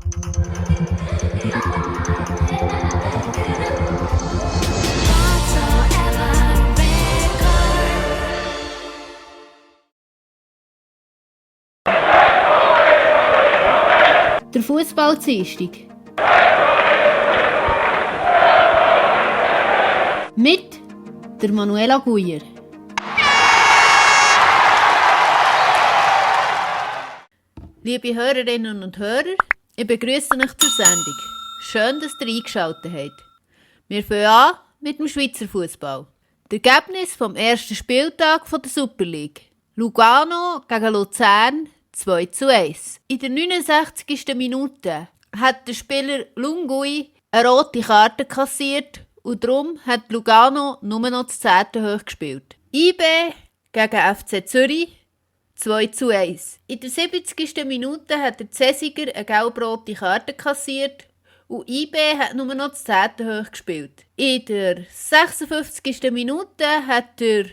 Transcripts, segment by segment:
Der Fußball-Dienstag. Mit der Manuela Guyer. Liebe Hörerinnen und Hörer, ich begrüße euch zur Sendung. Schön, dass ihr eingeschaltet habt. Wir fangen an mit dem Schweizer Fußball. Das Ergebnis vom ersten Spieltag der Super League. Lugano gegen Luzern 2:1. In der 69. Minute hat der Spieler Lungui eine rote Karte kassiert und darum hat Lugano nur noch das 10. hoch gespielt. IB gegen FC Zürich 2:1. In der 70. Minute hat der Cäsiger eine gelb-rote Karte kassiert und IB hat nur noch das 10. hoch gespielt. In der 56. Minute hat der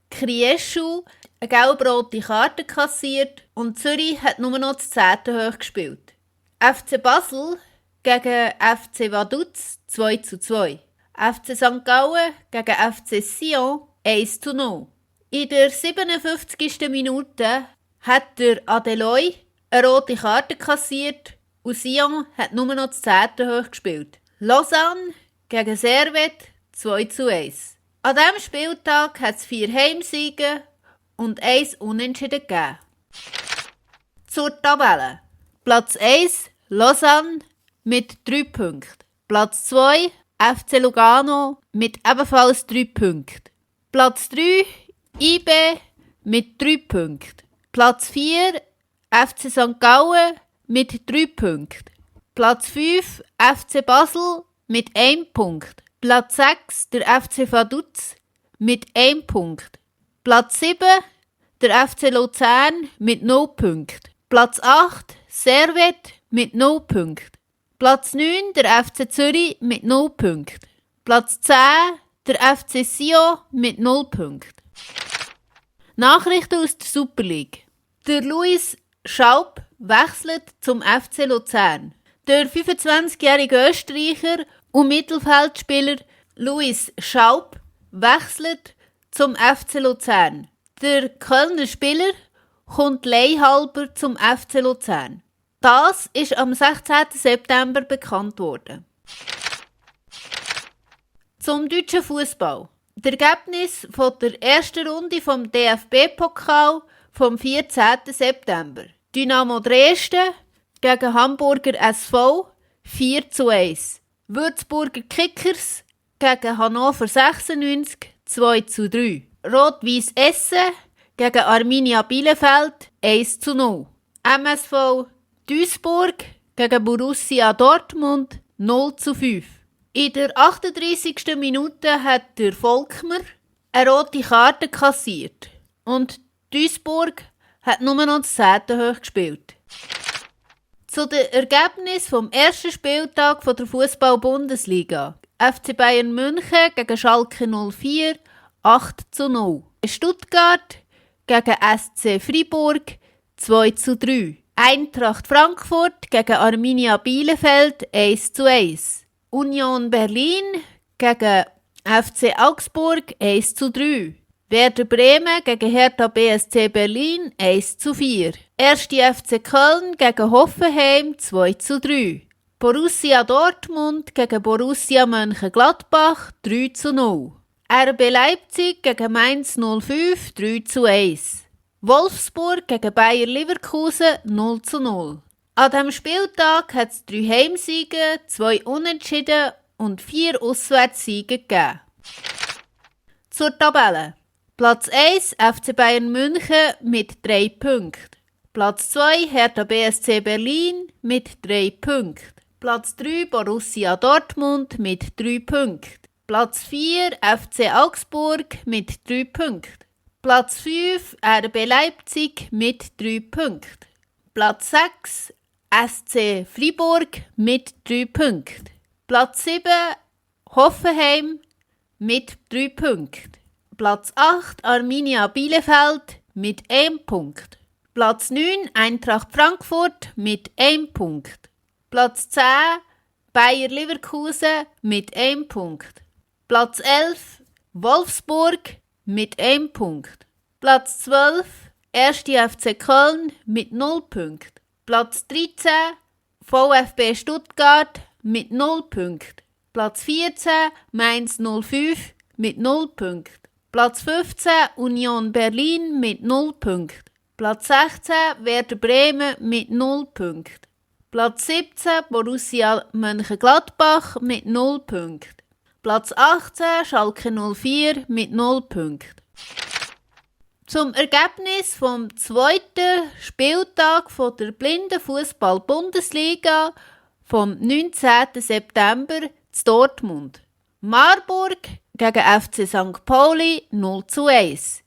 Krieschu eine gelb-rote Karte kassiert und Zürich hat nur noch das 10. hoch gespielt. FC Basel gegen FC Vaduz 2:2. FC St. Gallen gegen FC Sion 1:0. In der 57. Minute hat der Adeloy eine rote Karte kassiert und Sion hat nur noch das 10. hoch gespielt. Lausanne gegen Servette 2:1. An diesem Spieltag hat es 4 Heimsiege und 1 Unentschieden gegeben. Zur Tabelle. Platz 1 Lausanne mit 3 Punkten. Platz 2 FC Lugano mit ebenfalls 3 Punkten. Platz 3 IB mit 3 Punkten. Platz 4 FC St. Gallen mit 3 Punkten. Platz 5 FC Basel mit 1 Punkt. Platz 6 der FC Vaduz mit 1 Punkt. Platz 7 der FC Luzern mit 0 Punkten. Platz 8 Servette mit 0 Punkten. Platz 9 der FC Zürich mit 0 Punkten. Platz 10 der FC Sion mit 0 Punkten. Nachrichten aus der Super League. Der Luis Schaub wechselt zum FC Luzern. Der 25-jährige Österreicher und Mittelfeldspieler Luis Schaub wechselt zum FC Luzern. Der Kölner Spieler kommt leihhalber zum FC Luzern. Das ist am 16. September bekannt worden. Zum deutschen Fußball. Das Ergebnis von der ersten Runde vom DFB-Pokal vom 14. September. Dynamo Dresden gegen Hamburger SV 4:1. Würzburger Kickers gegen Hannover 96 2:3. Rot-Weiss Essen gegen Arminia Bielefeld 1:0. MSV Duisburg gegen Borussia Dortmund 0:5. In der 38. Minute hat der Volkmer eine rote Karte kassiert und Duisburg hat nur noch das 10. hoch gespielt. Zu den Ergebnissen vom ersten Spieltag der Fußball-Bundesliga. FC Bayern München gegen Schalke 04 8:0. Stuttgart gegen SC Freiburg 2:3. Eintracht Frankfurt gegen Arminia Bielefeld 1:1. Union Berlin gegen FC Augsburg 1:3. Werder Bremen gegen Hertha BSC Berlin 1:4. 1. FC Köln gegen Hoffenheim 2:3. Borussia Dortmund gegen Borussia Mönchengladbach 3:0. RB Leipzig gegen Mainz 05 3:1. Wolfsburg gegen Bayer Leverkusen 0:0. An diesem Spieltag hat es 3 Heimsiege, 2 Unentschieden und 4 Auswärtssiege gegeben. Zur Tabelle. Platz 1 FC Bayern München mit 3 Punkten. Platz 2 Hertha BSC Berlin mit 3 Punkten. Platz 3 Borussia Dortmund mit 3 Punkten. Platz 4 FC Augsburg mit 3 Punkten. Platz 5 RB Leipzig mit 3 Punkten. Platz 6 SC Freiburg mit 3 Punkten. Platz 7 Hoffenheim mit 3 Punkten. Platz 8 Arminia Bielefeld mit 1 Punkt. Platz 9 Eintracht Frankfurt mit 1 Punkt. Platz 10 Bayer Leverkusen mit 1 Punkt. Platz 11 Wolfsburg mit 1 Punkt. Platz 12 1. FC Köln mit 0 Punkten. Platz 13 VfB Stuttgart mit 0 Punkten. Platz 14 Mainz 05 mit 0 Punkten. Platz 15 Union Berlin mit 0 Punkten. Platz 16 Werder Bremen mit 0 Punkten. Platz 17 Borussia Mönchengladbach mit 0 Punkten. Platz 18 Schalke 04 mit 0 Punkten. Zum Ergebnis vom zweiten Spieltag der Blindenfußball-Bundesliga vom 19. September zu Dortmund. Marburg gegen FC St. Pauli 0:1.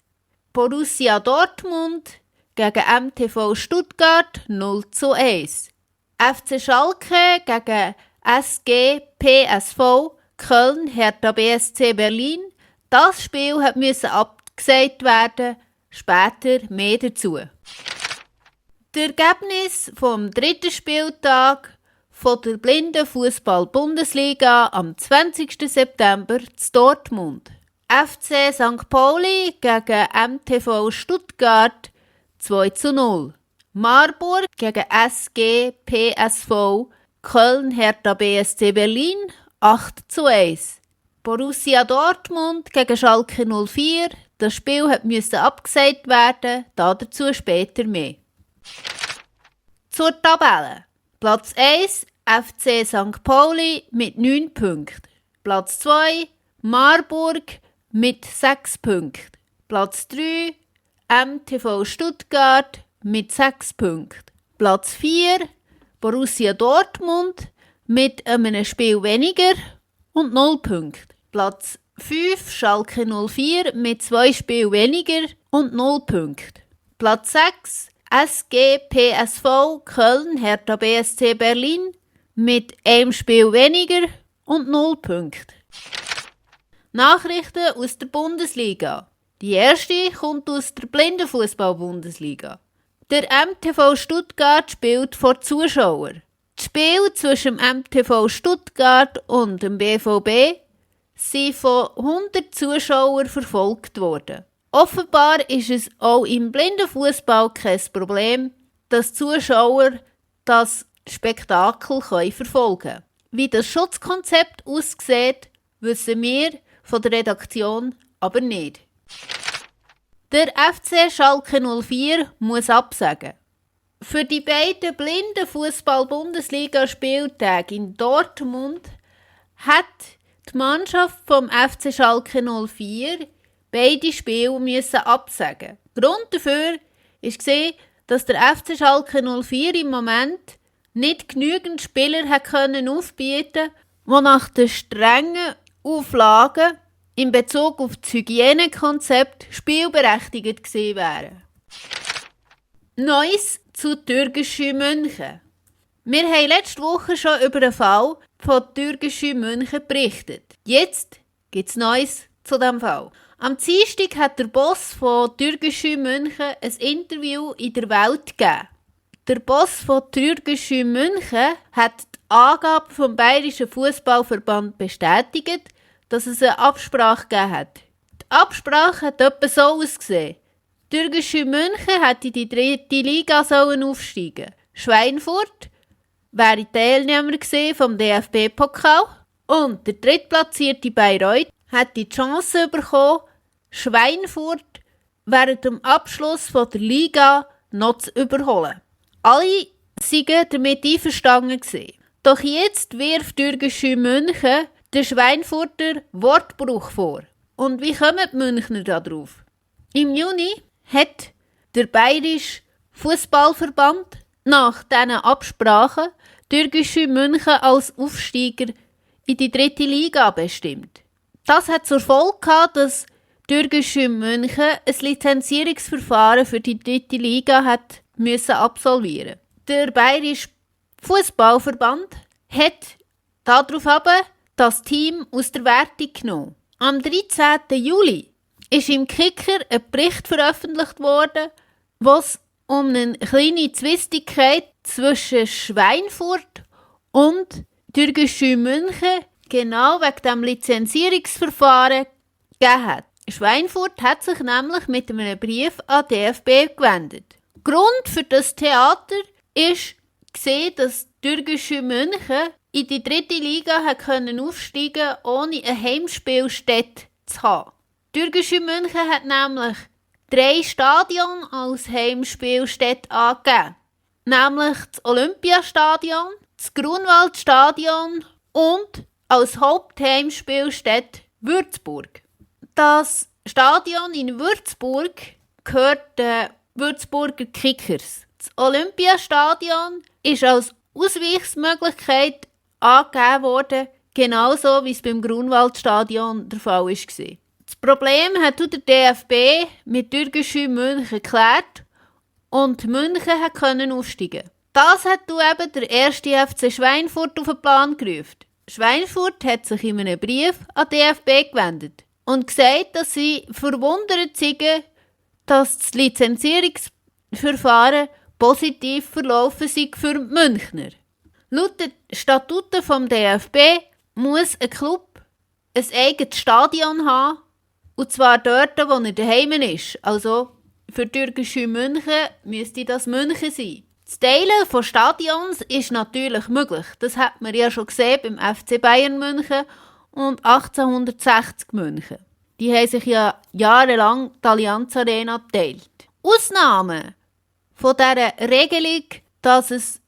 Borussia Dortmund gegen MTV Stuttgart 0:1. FC Schalke gegen SG PSV Köln Hertha BSC Berlin. Das Spiel musste abgesagt werden. Später mehr dazu. Das Ergebnis vom dritten Spieltag der Blindenfußball-Bundesliga am 20. September zu Dortmund. FC St. Pauli gegen MTV Stuttgart 2:0. Marburg gegen SG PSV Köln Hertha BSC Berlin 8:1. Borussia Dortmund gegen Schalke 04. Das Spiel musste abgesagt werden, dazu später mehr. Zur Tabelle. Platz 1 FC St. Pauli mit 9 Punkten. Platz 2 Marburg mit 6 Punkten. Platz 3 MTV Stuttgart mit 6 Punkten. Platz 4 Borussia Dortmund mit einem Spiel weniger und 0 Punkte. Platz 5 Schalke 04 mit 2 Spielen weniger und 0 Punkte. Platz 6 SG PSV Köln Hertha BSC Berlin mit 1 Spiel weniger und 0 Punkte. Nachrichten aus der Bundesliga. Die erste kommt aus der Blindenfußball-Bundesliga. Der MTV Stuttgart spielt vor Zuschauern. Das Spiel zwischen dem MTV Stuttgart und dem BVB sind von 100 Zuschauern verfolgt worden. Offenbar ist es auch im Blindenfußball kein Problem, dass Zuschauer das Spektakel verfolgen können. Wie das Schutzkonzept aussieht, wissen wir von der Redaktion aber nicht. Der FC Schalke 04 muss absagen. Für die beiden Blindenfußball-Bundesliga-Spieltage in Dortmund hat die Mannschaft vom FC Schalke 04 beide Spiele müssen absagen. Grund dafür war, dass der FC Schalke 04 im Moment nicht genügend Spieler aufbieten konnte, die nach den strengen Auflagen in Bezug auf das Hygienekonzept spielberechtigt gewesen wären. Neues zu Türkgücü München. Wir haben letzte Woche schon über den Fall von Türkgücü München berichtet. Jetzt gibt es Neues zu diesem Fall. Am Dienstag hat der Boss von Türkgücü München ein Interview in der Welt gegeben. Der Boss von Türkgücü München hat die Angabe vom Bayerischen Fußballverband bestätigt, dass es eine Absprache gegeben hat. Die Absprache hat etwa so ausgesehen. Türkgücü München hätte in die 3. Liga aufsteigen. Schweinfurt wäre Teilnehmer vom DFB-Pokal und der drittplatzierte Bayreuth hätte die Chance bekommen, Schweinfurt während dem Abschluss der Liga noch zu überholen. Alle waren damit einverstanden gewesen. Doch jetzt wirft Türkgücü München den Schweinfurter Wortbruch vor. Und wie kommen die Münchner darauf? Im Juni hat der Bayerische Fußballverband nach diesen Absprachen Türkgücü München als Aufsteiger in die 3. Liga bestimmt. Das hat zur Folge gehabt, dass Türkgücü München ein Lizenzierungsverfahren für die 3. Liga müssen absolvieren. Der Bayerische Fußballverband hat darauf das Team aus der Wertung genommen. Am 13. Juli ist im Kicker ein Bericht veröffentlicht worden, wo es um eine kleine Zwistigkeit zwischen Schweinfurt und Türkgücü München genau wegen dem Lizenzierungsverfahren gegeben hat. Schweinfurt hat sich nämlich mit einem Brief an die DFB gewendet. Grund für das Theater ist gesehen, dass Türkgücü München in die 3. Liga aufsteigen konnte, ohne eine Heimspielstätte zu haben. Türkgücü München hat nämlich 3 Stadien als Heimspielstätte angegeben. Nämlich das Olympiastadion, das Grunwaldstadion und als Hauptheimspielstätte Würzburg. Das Stadion in Würzburg gehört den Würzburger Kickers. Das Olympiastadion ist als Ausweichsmöglichkeit angegeben worden, genauso wie es beim Grunwaldstadion der Fall war. Das Problem hat der DFB mit Türkgücü München geklärt und München konnte aufsteigen. Das hat eben der erste FC Schweinfurt auf den Plan gerufen. Schweinfurt hat sich in einem Brief an die DFB gewendet und gesagt, dass sie verwundert sind, dass das Lizenzierungsverfahren positiv verlaufen sei für die Münchner. Laut den Statuten des DFB muss ein Club ein eigenes Stadion haben, und zwar dort, wo er daheim ist. Also für Türkgücü München müsste das München sein. Das Teilen von Stadions ist natürlich möglich. Das hat man ja schon gesehen beim FC Bayern München und 1860 München. Die haben sich ja jahrelang die Allianz Arena geteilt. Ausnahmen von dieser Regelung, dass es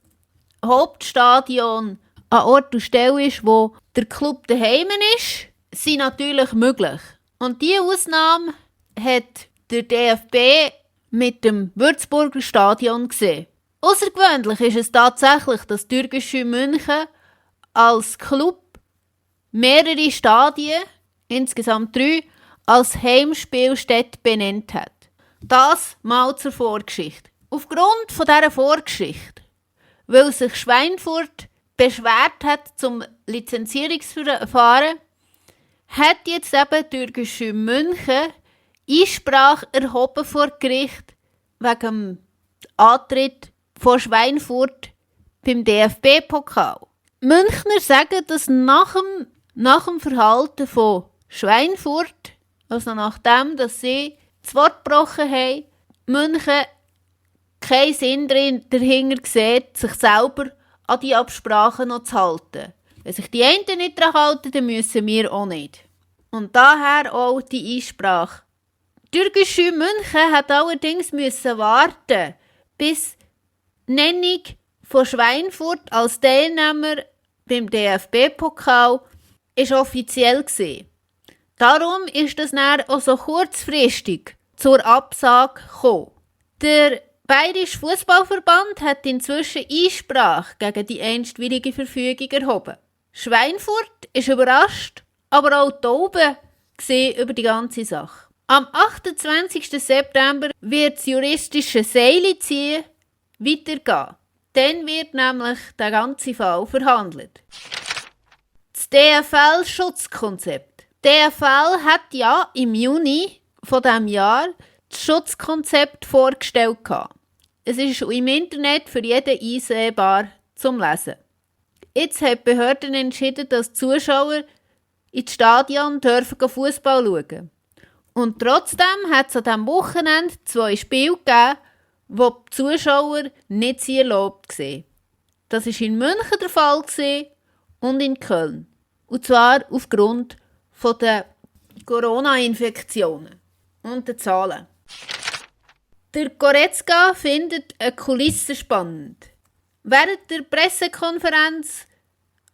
Hauptstadion an Ort und Stelle ist, wo der Club daheim ist, sind natürlich möglich. Und diese Ausnahme hat der DFB mit dem Würzburger Stadion gesehen. Außergewöhnlich ist es tatsächlich, dass Türkgücü München als Club mehrere Stadien, insgesamt 3, als Heimspielstätte benannt hat. Das mal zur Vorgeschichte. Aufgrund von dieser Vorgeschichte, weil sich Schweinfurt beschwert hat zum Lizenzierungsverfahren, hat jetzt eben Türkgücü München Einsprache erhoben vor Gericht wegen dem Antritt von Schweinfurt beim DFB-Pokal. Münchner sagen, dass nach dem Verhalten von Schweinfurt, also nachdem, dass sie das Wort gebrochen haben, München keinen Sinn dahinter sieht, sich selber an die Absprachen noch zu halten. Wenn sich die einen nicht daran halten, dann müssen wir auch nicht. Und daher auch die Einsprache. Türkgücü München hat allerdings warten, bis die Nennung von Schweinfurt als Teilnehmer beim DFB-Pokal offiziell war. Darum ist das dann auch so kurzfristig zur Absage gekommen. Der Bayerische Fußballverband hat inzwischen Einsprache gegen die einstweilige Verfügung erhoben. Schweinfurt ist überrascht, aber auch taube über die ganze Sache. Am 28. September wird das juristische Seil ziehen, weitergehen. Dann wird nämlich der ganze Fall verhandelt. Das DFL-Schutzkonzept. Die DFL hat ja im Juni von diesem Jahr das Schutzkonzept vorgestellt. Es ist im Internet für jeden einsehbar zum Lesen. Jetzt haben die Behörden entschieden, dass die Zuschauer ins Stadion Fußball schauen dürfen. Und trotzdem hat es an diesem Wochenende 2 Spiele gegeben, wo die Zuschauer nicht erlaubt waren. Das war in München der Fall und in Köln. Und zwar aufgrund der Corona-Infektionen und der Zahlen. Der Goretzka findet eine Kulisse spannend. Während der Pressekonferenz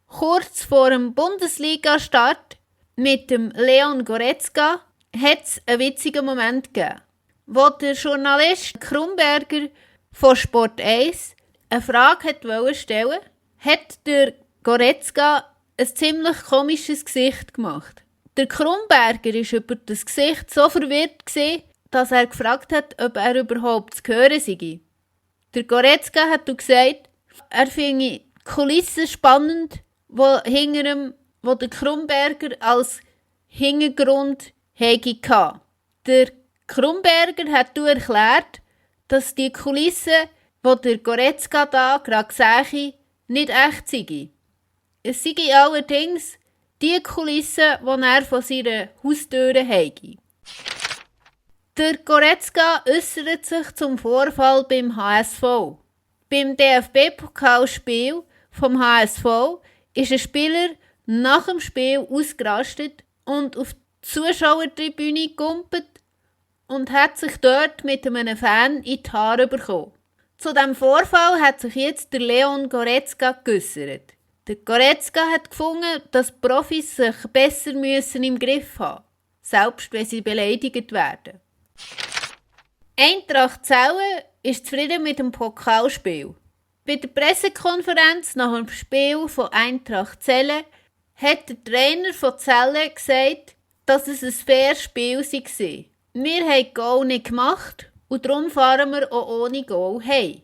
kurz vor dem Bundesliga-Start mit dem Leon Goretzka hat es einen witzigen Moment gegeben, wo der Journalist Krumberger von Sport 1 eine Frage wollte stellen, hat der Goretzka ein ziemlich komisches Gesicht gemacht. Der Krumberger war über das Gesicht so verwirrt, dass er gefragt hat, ob er überhaupt zu hören sei. Der Goretzka hat gesagt, er finde die Kulisse spannend, wo der Krumberger als Hintergrund hatte. Der Krumberger hat erklärt, dass die Kulisse, die der Goretzka da gerade sehe, nicht echt sei. Es sei allerdings die Kulisse, die er von seiner Haustüre habe. Der Goretzka äußert sich zum Vorfall beim HSV. Beim DFB-Pokalspiel vom HSV ist ein Spieler nach dem Spiel ausgerastet und auf die Zuschauertribüne gekumpelt und hat sich dort mit einem Fan in die Haare bekommen. Zu diesem Vorfall hat sich jetzt der Leon Goretzka geäussert. Der Goretzka hat gefunden, dass die Profis sich besser im Griff haben müssen, selbst wenn sie beleidigt werden. Eintracht Zelle ist zufrieden mit dem Pokalspiel. Bei der Pressekonferenz nach dem Spiel von Eintracht Zelle hat der Trainer von Zelle gesagt, dass es ein faires Spiel war. Wir haben Goal nicht gemacht und darum fahren wir auch ohne Goal heim.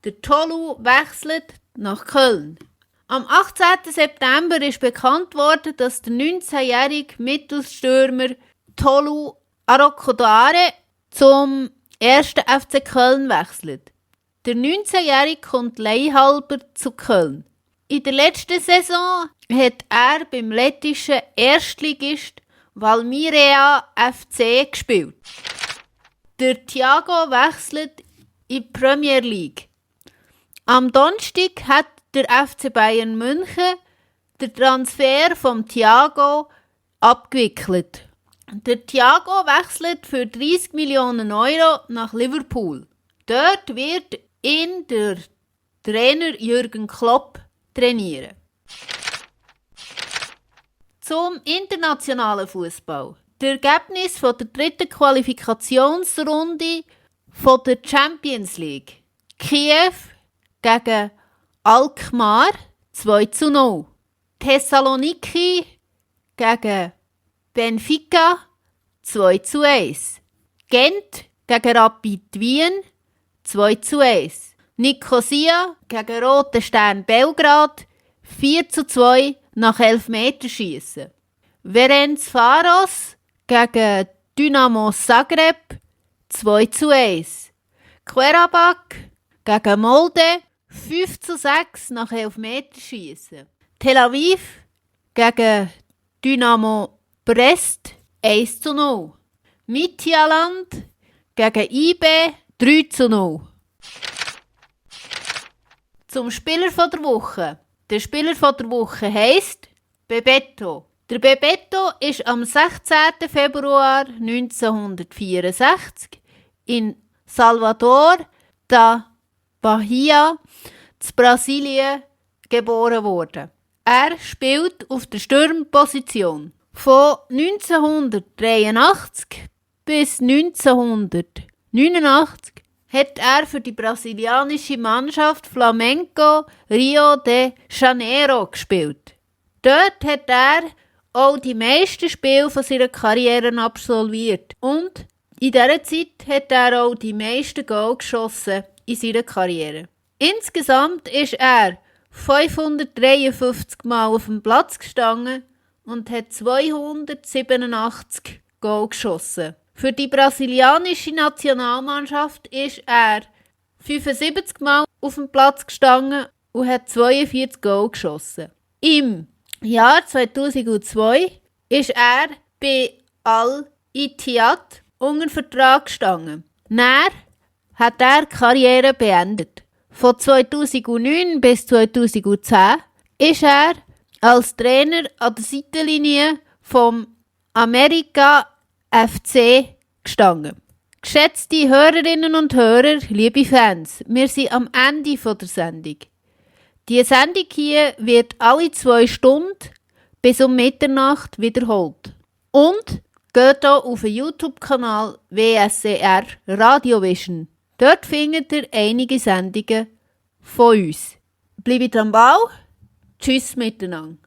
Der Tolu wechselt nach Köln. Am 18. September ist bekannt worden, dass der 19-jährige Mittelstürmer Tolu Arokodare zum 1. FC Köln wechselt. Der 19-jährige kommt leihhalber zu Köln. In der letzten Saison hat er beim lettischen Erstligist Valmiera FC gespielt. Der Thiago wechselt in die Premier League. Am Donnerstag hat der FC Bayern München den Transfer von Thiago abgewickelt. Der Thiago wechselt für 30 Millionen Euro nach Liverpool. Dort wird ihn der Trainer Jürgen Klopp trainieren. Zum internationalen Fußball. Das Ergebnis von der dritten Qualifikationsrunde von der Champions League. Kiew gegen Alkmaar 2:0. Thessaloniki gegen Benfica 2:1. Gent gegen Rapid Wien 2:1. Nicosia gegen Roter Stern Belgrad 4:2 nach Elfmeterschiessen. Ferencváros gegen Dynamo Zagreb 2:1. Qarabağ gegen Molde 5:6 nach Elfmeterschiessen. Tel Aviv gegen Dynamo Brest 1:0. Midtjylland gegen IB 3:0. Zum Spieler der Woche. Der Spieler der Woche heisst Bebeto. Der Bebeto ist am 16. Februar 1964 in Salvador da Bahia, in Brasilien, geboren worden. Er spielt auf der Stürmerposition. Von 1983 bis 1989 hat er für die brasilianische Mannschaft Flamengo Rio de Janeiro gespielt. Dort hat er auch die meisten Spiele von seiner Karriere absolviert und in dieser Zeit hat er auch die meisten Goals geschossen in seiner Karriere. Insgesamt ist er 553 Mal auf dem Platz gestanden und hat 287 Goals geschossen. Für die brasilianische Nationalmannschaft ist er 75 Mal auf dem Platz gestanden und hat 42 Goals geschossen. Im Jahr 2002 ist er bei Al-Ittihad unter Vertrag gestanden. Dann hat er die Karriere beendet. Von 2009 bis 2010 ist er als Trainer an der Seitenlinie vom America FC gestanden. Geschätzte Hörerinnen und Hörer, liebe Fans, wir sind am Ende der Sendung. Die Sendung hier wird alle 2 Stunden bis um Mitternacht wiederholt. Und geht hier auf den YouTube-Kanal WSCR Radiovision. Dort findet ihr einige Sendungen von uns. Bleibt am Ball. Tschüss miteinander.